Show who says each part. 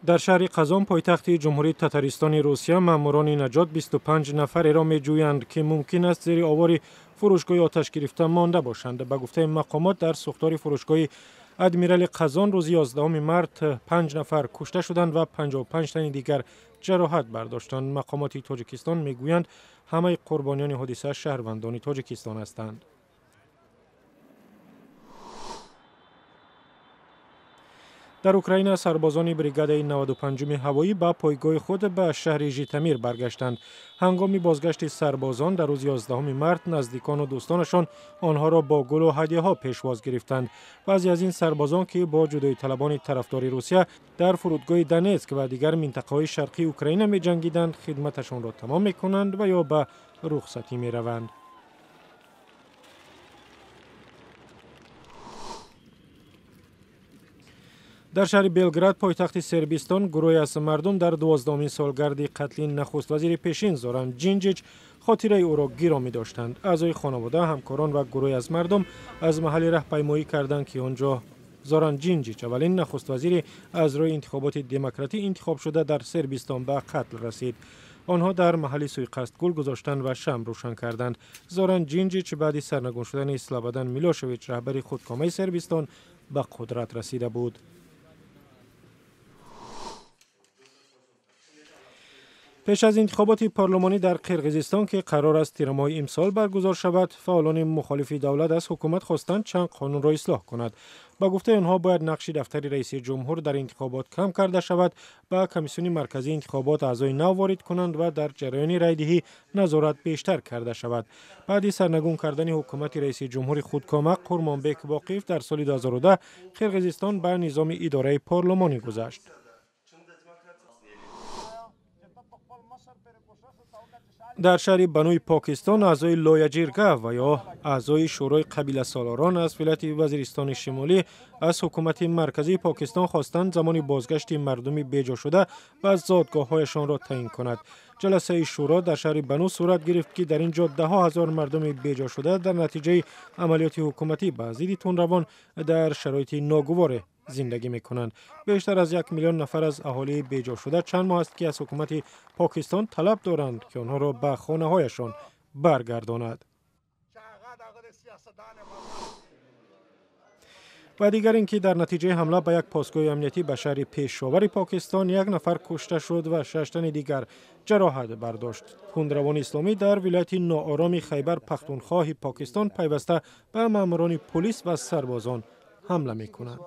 Speaker 1: Дар шаҳри Қазон, пойтахти Ҷумҳурии Татаристони Русия, маъмурони наҷот 25 нафареро меҷӯянд, ки мумкин аст зери овори фурӯшгоҳи оташгирифта монда бошанд. Ба гуфтаи мақомот, дар сӯхтори фурӯшгоҳи Адмирали Қазон рӯзи 11 март 5 нафар кушта шуданд ва 55 тани дигар ҷароҳат бардоштанд. Мақомоти Тоҷикистон мегӯянд, ҳамаи қурбониёни ҳодиса шаҳрвандони Тоҷикистон ҳастанд. Дар Украина сарбозони бригадаи 95-уми ҳавоӣ ба пойгоҳи худ ба шаҳри Житомир баргаштанд. Ҳангоми бозгашти сарбозон дар рӯзи 11 март наздикону дӯстонашон онҳоро бо гулу ҳадияҳо пешвоз гирифтанд. Баъзе аз ин сарбозон, ки бо ҷудоиталабони тарафдори Русия дар фурудгоҳи Донетск ва дигар минтақаҳои шарқии Украина меҷангиданд, хидматашонро тамом мекунанд ва ё ба рухсатӣ мераванд. Дар шаҳри Белград, пойтахти Сербистон, гурӯҳе аз мардум дар 12-умин солгарди қатли нахуствазири пешин Зоран Ҷинҷич хотираи ӯро гиромӣ доштанд. Аъзои хонавода, ҳамкорон ва гурӯҳе аз мардум аз маҳалли раҳпаймоӣ карданд, ки он ҷо Зоран Ҷинҷич, аввалин нахуствазири аз рӯи интихоботи демократӣ интихобшуда дар Сербистон, ба қатл расид. Онҳо дар маҳалли суиқасд гул гузоштанд ва шам рӯшан карданд. Зоран Ҷинҷич баъди сарнагун шудани Слободан Милошевич, раҳбари худкомаи Сербистон, ба қудрат расида буд. Пеш аз интихоботи парлумонӣ дар Қирғизистон, ки қарор аст тирамоҳи имсол баргузор шавад, фаъолони мухолифи давлат аз ҳукумат хостанд чанд қонунро ислоҳ кунад. Ба гуфтаи онҳо, бояд нақши дафтари раиси ҷумҳур дар интихобот кам карда шавад, ба комиссиони марказии интихобот аъзои нав ворид кунанд ва дар ҷараёни райдиҳӣ назорат бештар карда шавад. Баъди сарнагун кардани ҳукумати раиси ҷумҳури худкома Қурмонбек Боқиев дар соли 2010 Қирғизистон ба низоми идораи парлумонӣ гузашт. Дар шаҳри Бануи Покистон аъзои Лояҷирга ва ё аъзои Шӯрои қабиласолорон аз вилояти Вазиристони Шимолӣ аз ҳукумати марказии Покистон хостанд замони бозгашти мардуми беҷошуда ба зодгоҳҳояшонро таъин кунад. Ҷаласаи шӯро дар шаҳри Бану сурат гирифт, ки дар ин ҷо даҳҳо ҳазор мардуми беҷошуда дар натиҷаи амалиёти ҳукуматӣ ба зидди тундравон дар шароити ногуворе зиндагӣ мекунанд. Бештар аз 1 миллион нафар аз аҳолии беҷошуда чанд моҳ аст, ки аз ҳукумати Покистон талаб доранд, ки онҳоро ба хонаҳояшон баргардонад. Ва дигар ин ки дар натиҷаи ҳамла ба як посгоҳи амниятӣ ба шаҳри Пешовари Покистон як нафар кушта шуд ва 6 тани дигар ҷароҳат бардошт. Тундравони исломӣ дар вилояти ноороми Хайбар Пахтунхоҳи Покистон пайваста ба маъмурони пулис ва сарбозон ҳамла мекунанд.